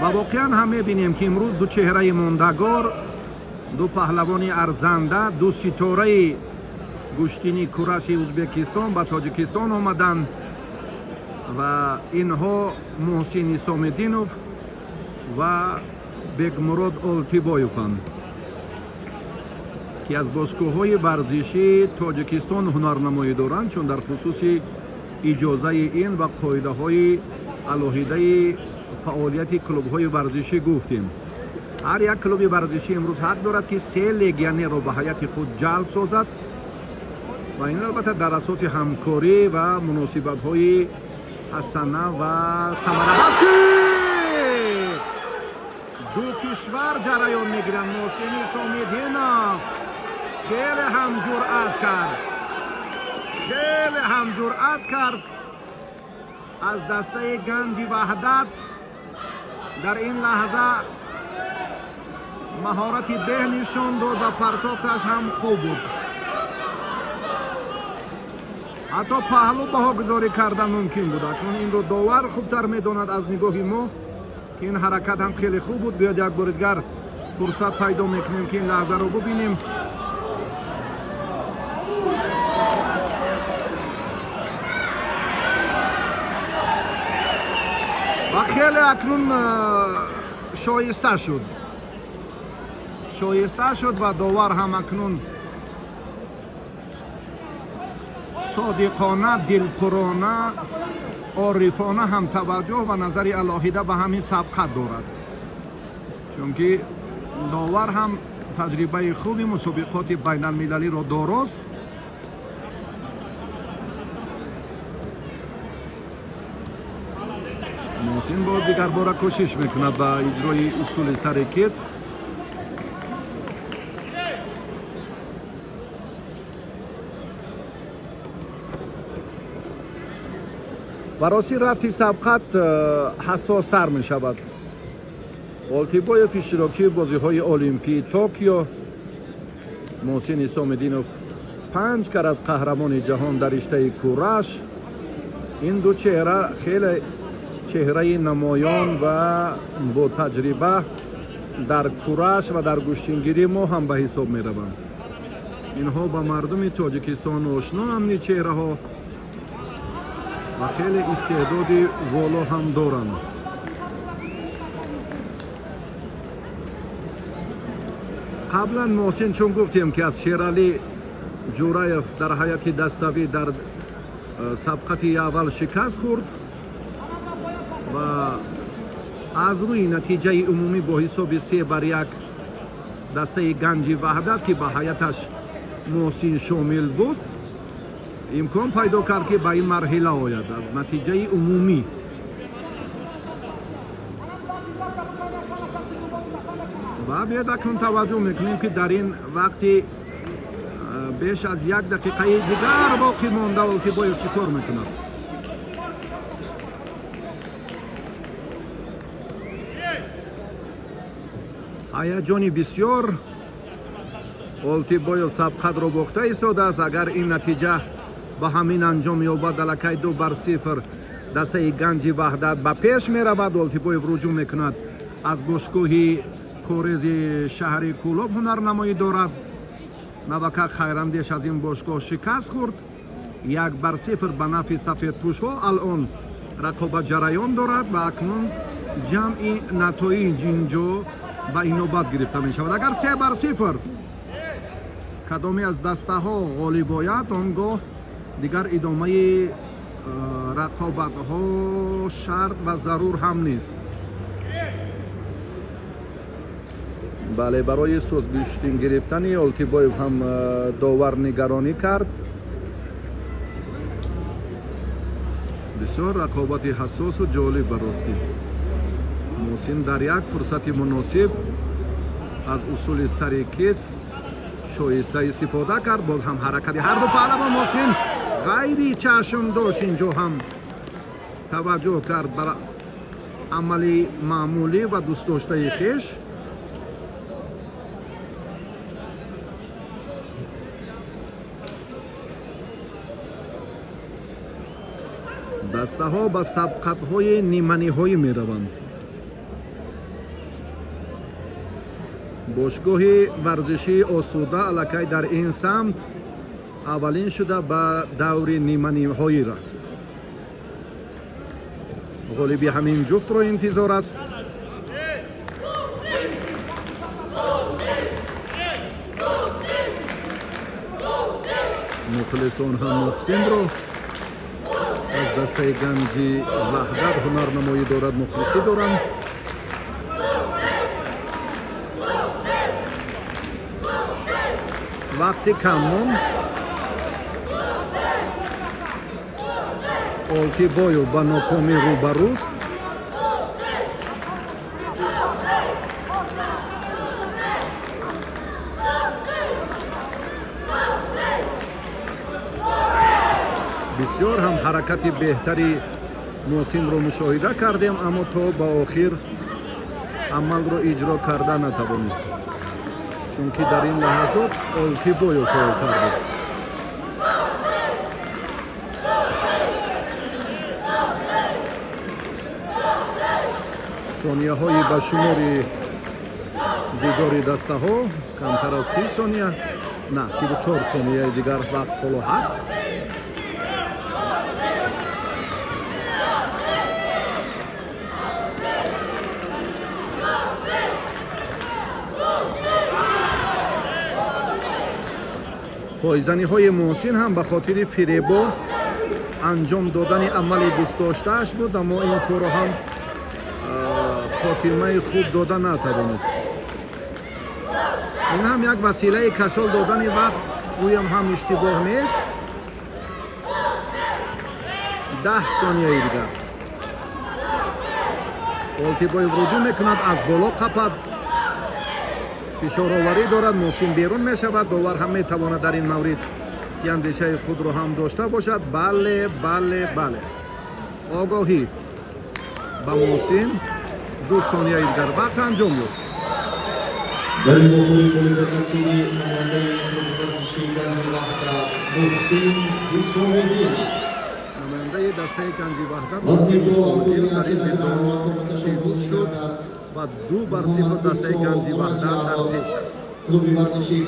Ва воқеан ҳам мебинем, ки имрӯз ду чеҳраи мондагор, ду паҳлавони арзанда, ду ситораи гӯштини кураши Ӯзбекистон ба Тоҷикистон омаданд ва инҳо Муҳсин Исомиддинов ва Бекмурод Олтибоеванд, ки аз бошгоҳҳои варзишии Тоҷикистон ҳунарнамоӣ доранд, чун дар хусуси иҷозаи ин ва қоидаҳои алоҳидаи фаъолияти клубҳои варзишӣ гуфтем. Ҳар як клуби варзишӣ имрӯз ҳақ дорад, ки се легионерро ба ҳайати худ ҷалб созад ва ин албатта дар асоси ҳамкорӣ ва муносибатҳои ҳасана ва самарабахши ду кишвар ҷараён мегиранд. Муҳсин Исомиддинов хеле ҳам ҷуръат кард, хеле ҳам ҷуръат кард аз дастаи Ганҷи Ваҳдат. Дар ин лаҳза маҳорати беҳ нишон дод ва партофташ ҳам хуб буд. Ҳатто паҳлӯ баҳогузорӣ кардан мумкин буд. Акнун инро довар хубтар медонад аз нигоҳи мо, ки ин ҳаракат ҳам хеле хуб буд. Биёд, як бори дигар фурсат пайдо мекунем, ки ин лаҳзаро бубинем. Ва хеле акнун шоиста шуд, шоиста шуд ва довар ҳам акнун содиқона, дилпурона, орифона ҳам таваҷҷӯҳ ва назари алоҳида ба ҳамин сабқат дорад, чунки довар ҳам таҷрибаи хуби мусобиқоти байналмилалиро дорост. Муҳсин бор дигар бора кӯшиш мекунад ба иҷрои усули сари китф. Ва ростӣ, рафти сабқат ҳассостар мешавад. Олтибоев иштирокчии бозиҳои Олимпии Токио, Муҳсин Исомиддинов панҷ карат қаҳрамони ҷаҳон дар риштаи кураш. Ин ду чеҳра хеле чеҳраи намоён ва ботаҷриба дар кураш ва дар гӯштингирӣ мо ҳам ба ҳисоб мераванд. Инҳо ба мардуми Тоҷикистон ошноанд, ин чеҳраҳо, ва хеле истеъдоди воло ҳам доранд. Қаблан Муҳсин, чун гуфтем, ки аз Шералӣ Ҷураев дар ҳайати даставӣ дар сабқати аввал шикаст хӯрд ва аз рӯи натиҷаи умумӣ бо ҳисоби 3-1 дастаи Ганҷи Ваҳдат, ки ба ҳайаташ Муҳсин шомил буд, имкон пайдо кард, ки ба ин марҳила ояд аз натиҷаи умумӣ. Ва биёд, акнун таваҷҷӯҳ мекунем, ки дар ин вақти беш аз як дақиқаи дигар боқӣ монда Олтибоев чӣ кор мекунад. Ҳаяҷони бисёр. Олтибоев сабқатро бохта истодааст. Агар ин натиҷа ба ҳамин анҷом ёбад, аллакай 2-0 дастаи Ганҷи Ваҳдат ба пеш меравад. Олтибоев руҷӯъ мекунад, аз бошгоҳи Корези шаҳри Кӯлоб ҳунарнамоӣ дорад. Навакак Хайрандеш аз ин бошгоҳ шикаст хӯрд, 1-0 ба нафъи сафедпӯшҳо. Алон рақобат ҷараён дорад ва акнун ҷамъи натоиҷ инҷо ба инобат гирифта мешавад. Агар 3-0 кадоме аз дастаҳо ғолиб ояд, он гоҳ дигар идомаи рақобатҳо шарт ва зарур ҳам нест. Бале, барои сустгӯштин гирифтани Олтибоев ҳам довар нигаронӣ кард. Бисёр рақобати ҳассосу ҷолиб. Ба ростӣ, Муҳсин дар як фурсати муносиб аз усули сари китф шоиста истифода кард. Боз ҳам ҳаракати ҳарду паҳлавон. Муҳсин ғайри чашм дошт, инҷо ҳам таваҷҷӯҳ кард бар амали маъмулӣ ва дӯстдоштаи хеш. Дастаҳо ба сабқатҳои ниманиҳоӣ мераванд. Бошгоҳи варзишии Осуда аллакай дар ин самт аввалин шуда ба даври ниманиҳоӣ рафт. Ғолиби ҳамин ҷуфтро интизор аст. Мухлисон ҳам Муҳсинро аз дастаи Ганҷи Ваҳдат ҳунарнамоӣ дорад, мухлисӣ доранд. Вақти кам монд. Олтибоев ба нокомӣ рӯбарӯст. Бисёр ҳам ҳаракати беҳтари Муҳсинро мушоҳида кардем, аммо то ба охир амалро иҷро карда натавонист, чунки дар ин лаҳазот Олтибоев фаъолтар буд. Сонияҳои ба шумори дидори дастаҳо камтар аз 30 сония, на, 34 сонияи дигар вақт ҳоло ҳаст. Пойзаниҳои Муҳсин ҳам ба хотири фиребо анҷом додани амали дӯстдоштааш буд, аммо ин корро ҳам хотимаи хуб дода натавонист. Ин ҳам як василаи кашол додани вақт гӯям ҳам иштибоҳ нест. 10 сонияи дигар. Олтибоев руҷӯъ мекунад, аз боло қапад, фишороварӣ дорад, Муҳсин берун мешавад. Довар ҳам метавонад дар ин маврид андешаи худро ҳам дошта бошад. Бале, бале, бале, огоҳӣ ба Муҳсин. 2 сонияи дигар вақт анҷом ёфт. Дар ин вохӯрӣ ғолибият насиби намояндаи клуби варзишии Ганҷи Ваҳдат Муҳсин Ҳисомиддинов. Намояндаи дастаи Ганҷи Ваҳдат Вазни Муҳсин то Ҳисомиддинов дар ин 71 дидор килограмм рақобаташ пирӯз оғоз шуд мегардад. ва 2-0 дастаи Ганҷи Ваҳдат дар пеш аст. Клуби варзишии